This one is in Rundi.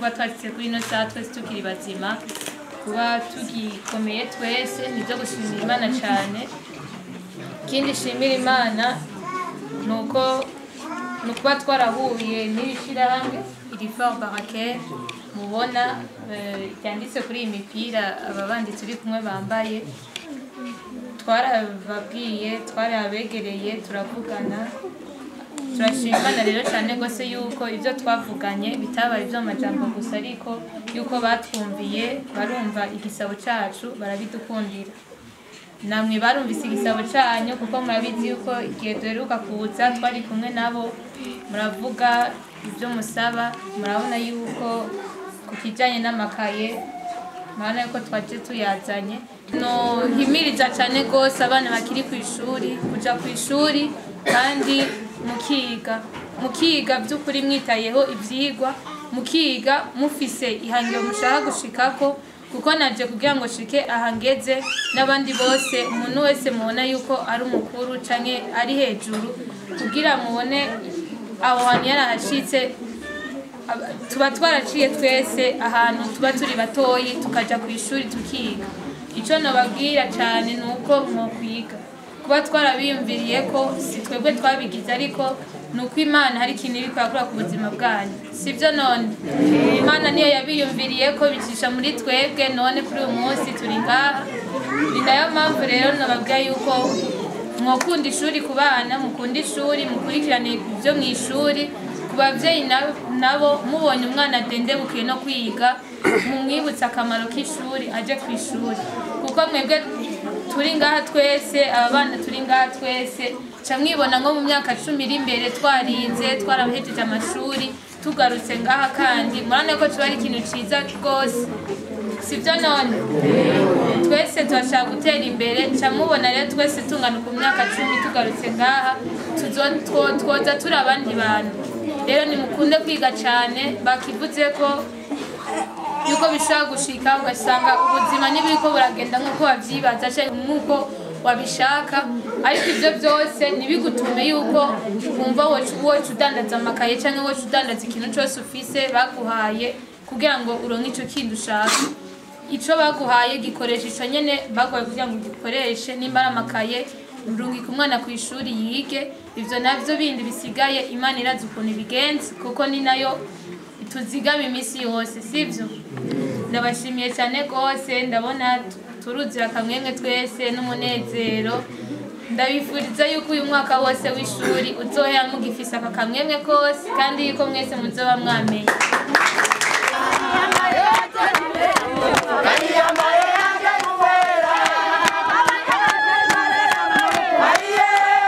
Kuba twashitse kuri ino saha twese tukiri bazima, kuba tugikomeye twese, ni ibyo gushimira Imana cyane. Ikindi shimira Imana ni uko ni ukuba twarahuye n'iri shyirahamwe, iri Fort Barraquer mubona ryanditse kuri iyi mipira aba bandi turi kumwe bambaye. Twarababwiye, twarabegereye, turavugana. Turashima Imana rero cyane rwose yuko ibyo twavuganye bitabaye iby'amajambo gusa, ariko yuko batwumviye, barumva igisabo cyacu, barabidukundira. Namwe barumvise igisabo cyanyu, kuko murabizi yuko igihe duheruka kuza twari kumwe nabo, muravuga ibyo musaba. Murabona yuko ku kijyanye n'amakaye, murabona yuko twaje tuyazanye. No himiriza cyane rwose abana bakiri ku ishuri kuja ku ishuri kandi mukiga, mukiga by'ukuri mwitayeho ibyigwa, mukiga mufise ihangiro mushaka gushikako, kuko naje kugira ngo shike ahangeze n'abandi bose, umuntu wese mubona yuko ari umukuru canke ari hejuru, kugira mubone aho hantu yarahashitse. Tuba twaraciye twese ahantu tuba turi batoyi, tukaja ku ishuri tukiga. Icyo nababwira cyane ni uko mwokwiga. Kuba twarabiyumviriye ko si twebwe twabigize, ariko ni uko Imana hari ikintu iri kurakora ku buzima bwanyu, sibyo? None Imana niyo yabiyumviriye ko bicisha muri twebwe, none kuri uyu munsi turi ngaha. Ni nayo mpamvu rero nababwira yuko mwokunda ishuri, ku bana mukunda ishuri, mukurikirane ibyo mu ishuri. Ku babyeyi nabo, mubonye umwana adendebukiye no kwiga, mumwibutse akamaro k'ishuri, aje ku ishuri, kuko mwebwe turi ngaha twese, aba bana turi ngaha twese, ca mwibona nko mu myaka 10 iri imbere twarize, twarahejeje amashuri, tugarutse ngaha kandi, murabona ko kiba ari ikintu ciza rwose, sibyo? None twese turashaka gutera imbere. Ca mubona rero twese tungana ku myaka 10 tugarutse ngaha, twoza turi abandi bantu. Rero nimukunde kwiga cyane. Bakivuze ko yuko bishobora gushika ugasanga ubuzima ntibiriko buragenda nk'uko wabyibaza canke nk'uko wabishaka, ariko ibyo byose ntibigutume yuko wumva woca udandaza amakaye cyangwa woca udandaza ikintu cyose ufise baguhaye kugira ngo uronke ico kindi ushaka. Ico baguhaye gikoresha ico nyene baguhaye kugira ngo ugikoreshe. Nimba ari amakaye, urungika umwana ku ishuri yige. Ivyo navyo bindi bisigaye, Imana irazi ukuntu ibigenza, kuko ni nayo tuzigama iminsi yose, sivyo? Ndabashimiye cyane rwose. Ndabona turuzira akamwemwe twese n'umunezero. Ndabifuriza yuko uyu mwaka wose w'ishuri uzohera mugifise aka kamwemwe kose, kandi yuko mwese muzoba mwamenye.